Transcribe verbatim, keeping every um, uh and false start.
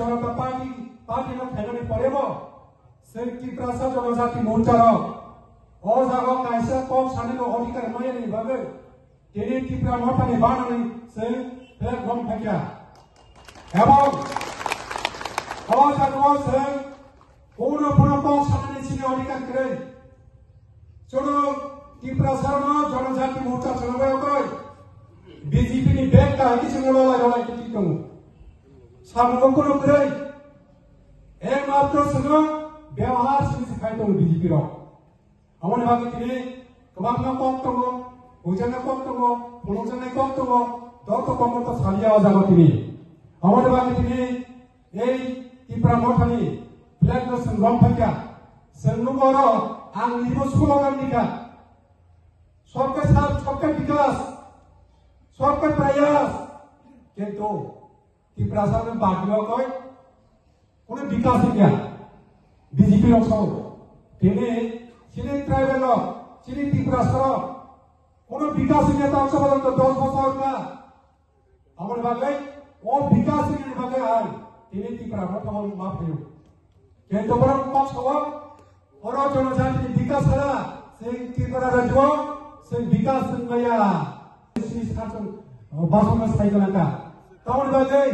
Janata Party, party no khainani porebo, chwng Tiprasa Jonojati Morcha rok o jaga kaisa kok sanino adhikar mayani bagwi tini Tipra Mothani banani chwng flag rom phaikha. Ebong o jaga o chwng kuno kuno kok sanani chini adhikar kwrwi. Chwng Tiprasa no Jonojati Morcha chwng bai okoi B J P ni bag kahai khe chwng lolai lolai khe tik tongo. Samungo kuno kwrwi. Ekmatro chwng byabohar simi se khai tongo B J P rok. Aboni bagwi tini kwbangma kok tongo, huijaknai kok tongo, phunukjaknai kok tongo, joto kokno to saliya o jaga tini. Aboni bagwi tini ei Tipra Mothani flag no chwng rom phaikha. Chwng nugo oro ang nibo slogan rikha. Sabka saath, sabka vikas, sabka prayas. Kintu Tiprasa no bagwi okoi kuno bikas wngya. B J P rok sao. Tini chini tribal rok, chini Tiprasa rok kuno bikas wngya, ta sabha dos bosor ka. Aboni bagwi o bikas wngya ni bagwi ang tini Tipra Motha o ma phaio. Kintu borok kok sao, oro Jonojati ni bikas sara, chwng Tripura rajyo, chwng bikas wng maya. Chini sachwng, o, basongo sai gwnang ka. Tamoni bagwi